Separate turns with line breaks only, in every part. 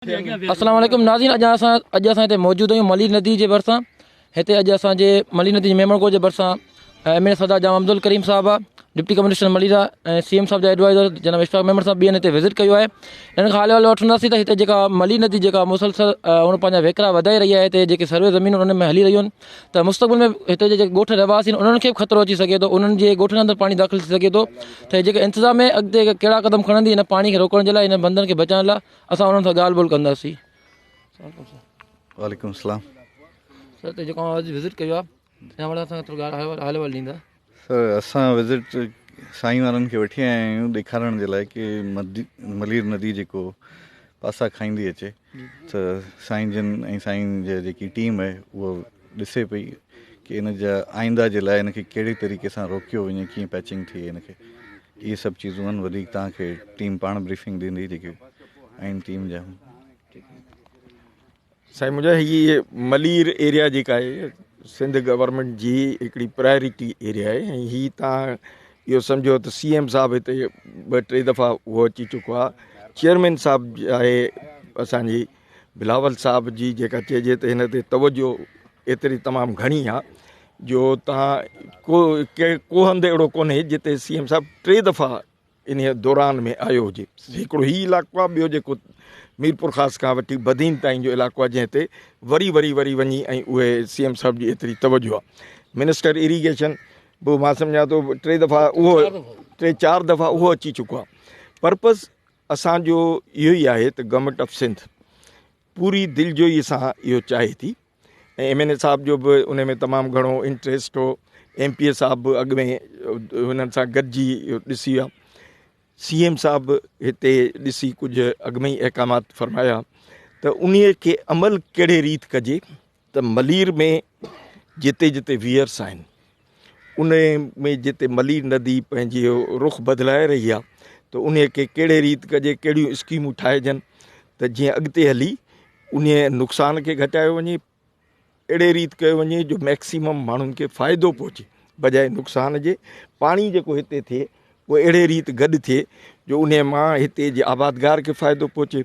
السلام عليڪم ناظرين اڄ اسان اڄ اسان هتي موجود آهيون ملير ندي جي ڀرسان هتي اڄ اسان جي ملير ندي جي ميمڻ ڪوٽ جي ڀرسان ايم اين سردار جام عبدالڪريم صاحب آ ڊپٽي ڪمشنر ملير آ ۽ سي ايم صاحب جا ايڊوائزر جناب اشفاق ميمڻ صاحب ٻين هتي وزٽ ڪيو آهي انهن کان حال احوال وٺنداسين ته هتي جيڪا ملير ندي جيڪا مسلسل ان پنهنجا وهڪرا وڌائي رهي آهي هتي جيڪي سروي زمينون انهن ۾ هلي رهيون آهن ته مستقبل ۾ هتي جي جيڪي ڳوٺ رهواسي آهن انهن کي به خطرو اچي سگهي ٿو انهن جي ڳوٺن اندر پاڻي داخل ٿي سگهي ٿو ته جيڪي انتظام اڳتي ڪهڙا قدم کڻندي هن پاڻي کي روڪڻ جي لاء هن بندن کي بچائڻ لاء اسان انهن سان ڳالهه ٻولهه ڪنداسين.
وعليڪم السلام.
سر ته جيڪو اوهان اڄ وزٽ ڪيو آهي ان حوالي سان ٿورو ڳالهه حال احوال ڏيندا.
سر اسان وزٽ سائين وارن کي وٺي آيا آهيون ڏيکارڻ جي لاء ڪي ملير ندي جيڪو پاسا کائيندي اچي ته سائين جن ۽ سائين جي جيڪي ٽيم آهي اهو ڏسي پئي ڪي ان جا آئنده جي لاء ان کي ڪهڙي طريقي سان روڪيو وڃي ڪيئن پيچنگ ٿئي ان کي اهي سڀ چيزون آهن وڌيڪ توهان کي ٽيم پاڻ بريفنگ ڏيندي جيڪي آهن ٽيم جا.
سائين منهنجا هي ملير ايريا جيڪا آهي سنڌ گورنمينٽ جي هڪڙي پرائرٽي ايريا آهي ۽ هي تان اهو سمجهو ته سي ايم صاحب هتي ٻه ٽي دفعا اهو اچي چڪو آهي چيئرمين صاحب آهي اسانجي بلاول صاحب جي جيڪا چئجي ته هن تي توجه ايتري تمام گهڻي آهي جو تان ڪو ڪو هنڌ اهڙو ڪونهي جتي سي ايم صاحب ٽي دفعا انهيء دوران ۾ آيو هجي. هڪڙو هي علائقو آهي، ٻيو جيڪو ميرپورخاص کان وٺي بدين تائين جو علائقو آهي، جنهن تي وري وري وري وڃي ۽ اهي سي ايم صاحب جي ايتري توجه آهي. منسٽر اريگيشن به مان سمجهان ٿو ٽي دفعا اهو ٽي چار دفعا اهو اچي چڪو آهي. پرپز اسان جو اهو ئي آهي ته گورنمينٽ آف سنڌ پوري دلجوئي سان اهو چاهي ٿي ۽ ايم اين اي صاحب جو به ان ۾ تمام گهڻو انٽريسٽ هو ايم پي اي صاحب به اڳ ۾ هنن سان گڏجي اهو ڏسي ويا سي ايم صاحب هتي ڏسي ڪجهه اڳ ۾ ئي احڪامات فرمايا ته ان کي عمل ڪهڙي ريت ڪجي ته ملير ۾ جتي جتي ويئرس آهن ان ۾ جتي ملير ندي پنهنجي رخ بدلائي رهي آهي ته ان کي ڪهڙي ريت ڪجي ڪهڙيون اسڪيمون ٺاهجن ته جيئن اڳتي هلي ان نقصان کي گهٽايو وڃي اهڙي ريت ڪيو وڃي جو ميڪسيمم ماڻهن کي فائدو پهچي بجاء نقصان جي پاڻي جيڪو هتي ٿئي اهو اهڙي ريت گڏ ٿئي جو انهي مان هتي جي آبادگار کي فائدو پهچي،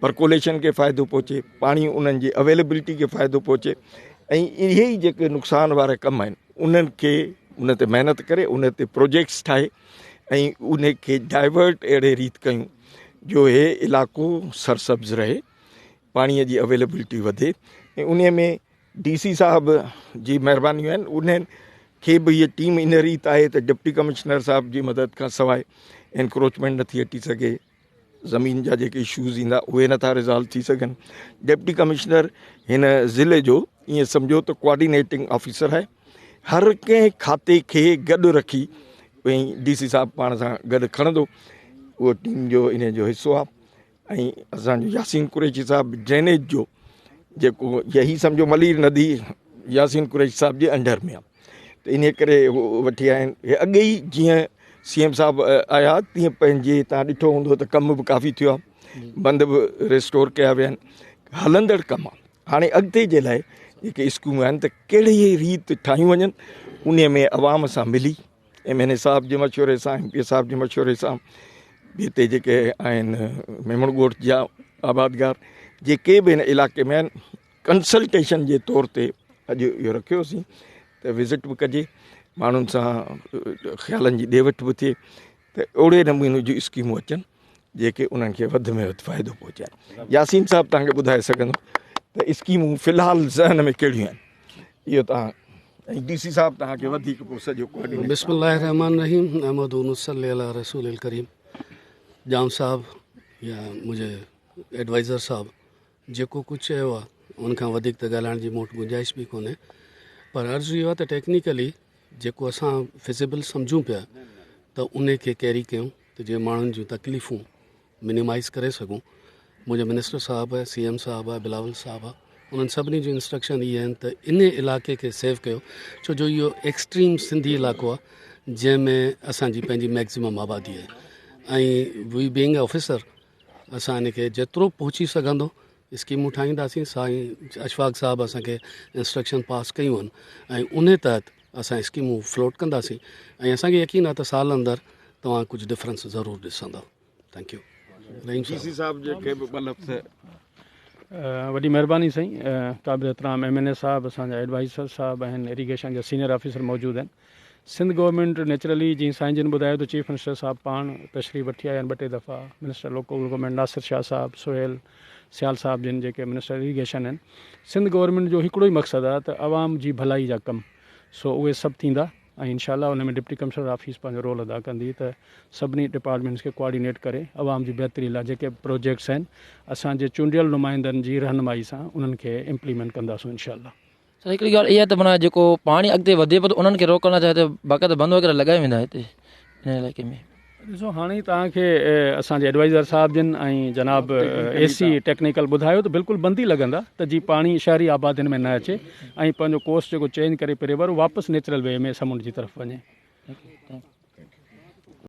پرڪوليشن کي فائدو پهچي، پاڻي انهن جي اويليبلٽي کي فائدو پهچي ۽ اهي ئي جيڪي نقصان وارا ڪم آهن انهن کي ان تي محنت ڪري ان تي پروجيڪٽس ٺاهي ۽ ان کي ڊائيورٽ اهڙي ريت ڪيون جو هي علائقو سرسبز رهي پاڻي جي اويليبلٽي وڌي ۽ انهي ۾ ڊي سي صاحب جي مهربانيون آهن انهن کي به هيء ٽيم ان ريت آهي ته ڊپٽي ڪمشنر صاحب جي مدد کان سواء انڪروچمينٽ نٿي هٽي سگهي زمين جا جيڪي اشوز ايندا اهي نٿا ريزالو ٿي سگهن ڊپٽي ڪمشنر هن ضلعي جو ائين سمجهو ته ڪوآرڊينيٽنگ آفيسر آهي هر ڪنهن کاتي کي گڏ رکي ۽ ڊي سي صاحب پاڻ سان گڏ کڻندو اهو ٽيم جو ان جو حصو آهي ۽ اسان جو ياسين قريشي صاحب ڊرينيج جو جيڪو يهي سمجهو ملير ندي ياسين قريشي صاحب جي انڊر ۾ آهي ته ان ڪري هو وٺي آيا آهن هي اڳي ئي جيئن سي ايم صاحب آيا تيئن پنهنجي تان ڏٺو هوندو ته ڪم به ڪافي ٿيو آهي بند به ريسٽور ڪيا ويا آهن هلندڙ ڪم آهي هاڻي اڳتي جي لاء جيڪي اسڪيمون آهن ته ڪهڙي ريت ٺاهيون وڃن ان ۾ عوام سان ملي ايم اين اي صاحب جي مشوري سان ايم پي اي صاحب جي مشوري سان هتي جيڪي آهن ميمڻ ڳوٺ جا آبادگار جيڪي به هن علائقي ۾ آهن ڪنسلٽيشن جي طور تي اڄ اهو رکيوسين ته وزٽ به ڪجي ماڻهن سان خيالن جي ڏي وٺ به ٿئي ته اهڙي نموني جون اسڪيمون اچن جيڪي انهن کي وڌ ۾ وڌ فائدو پهچائن ياسين صاحب تهان کي ٻڌائي سگهندو ته اسڪيمون في الحال ذهن ۾ ڪهڙيون آهن اهو تهان ۽ ڊي سي صاحب تهان کي وڌيڪ پوء سڄو ڪوآرڊينيٽ
بسم الله الرحمن الرحيم نحمد نصلي علي رسول الڪريم ڄام صاحب يا منهنجي ايڊوائزر صاحب جيڪو ڪجهه چيو آهي ان کان وڌيڪ ته ڳالهائڻ جي مون وٽ گنجائش به ڪونهي پر عرض اهو آهي ته ٽيڪنيڪلي جيڪو اسان فزيبل سمجهون پيا ته ان کي ڪيري ڪيون ته جيئن ماڻهن جون تڪليفون منيمائز ڪري سگهون منهنجا منسٽر صاحب سي ايم صاحب بلاول صاحب انهن سڀني جون انسٽرڪشن اهي آهن ته ان علائقي کي سيو ڪيو ڇو جو اهو ايڪسٽريم سنڌي علائقو آهي جنهن ۾ اسانجي پنهنجي ميڪزيمم آبادي آهي ۽ وي بينگ آفيسر اسان ان کي جيترو پهچي سگهندو اسڪيمون ٺاهينداسين سائين اشفاق صاحب اسانکي انسٽرڪشن پاس ڪيون آهن ۽ ان تحت اسان اسڪيمون فلوٽ ڪنداسين ۽ اسان کي يقين آهي ته سال اندر توهان ڪجهه ڊفرنس ضرور ڏسندا thank you
Rahim D C صاحب جي کي به ٻه لفظ.
وڏي مهرباني سائين قابل احترام ايم اين اي صاحب اسان جا ايڊوائيزر صاحب آهن اريگيشن جا سينئر آفيسر موجود آهن سنڌ گورنمينٽ نيچرلي جيئن سائين جن ٻڌايو ته چيف منسٽر صاحب پاڻ تشريف وٺي آيا آهن ٻه ٽي دفعا minister local government Nasir Shah صاحب سهيل سيال صاحب جن جيڪي منسٽر اريگيشن آهن سنڌ گورنمينٽ جو هڪڙو ئي مقصد آهي ته عوام جي ڀلائي جا ڪم سو اهي سڀ ٿيندا ۽ انشاء الله ان ۾ ڊپٽي ڪمشنر آفيس پنهنجو رول ادا ڪندي ته سڀني ڊپارٽمينٽس کي ڪوآرڊينيٽ ڪري عوام جي بهتري لاء جيڪي به پروجيڪٽس آهن اسان جي چونڊيل نمائندن جي رهنمائي سان انهن کي امپليمينٽ ڪنداسون انشاء الله.
سر هڪڙي ڳالهه اها ته معنيٰ جيڪو پاڻي اڳتي وڌي پيو ته انهن کي روڪڻ لاء هتي باقاعده بند وغيره لڳايا ويندا هتي هن علائقي ۾.
ڏسو هاڻي ئي توهان کي اسان جي ايڊوائيزر صاحب جن ۽ جناب اي سي ٽيڪنيڪل ٻڌايو ته بلڪل بند ئي لڳندا ته جي پاڻي شهري آبادين ۾ نه اچي ۽ پنهنجو ڪورس جيڪو چينج ڪري پريور واپس نيچرل وي ۾ سمنڊ جي طرف وڃي.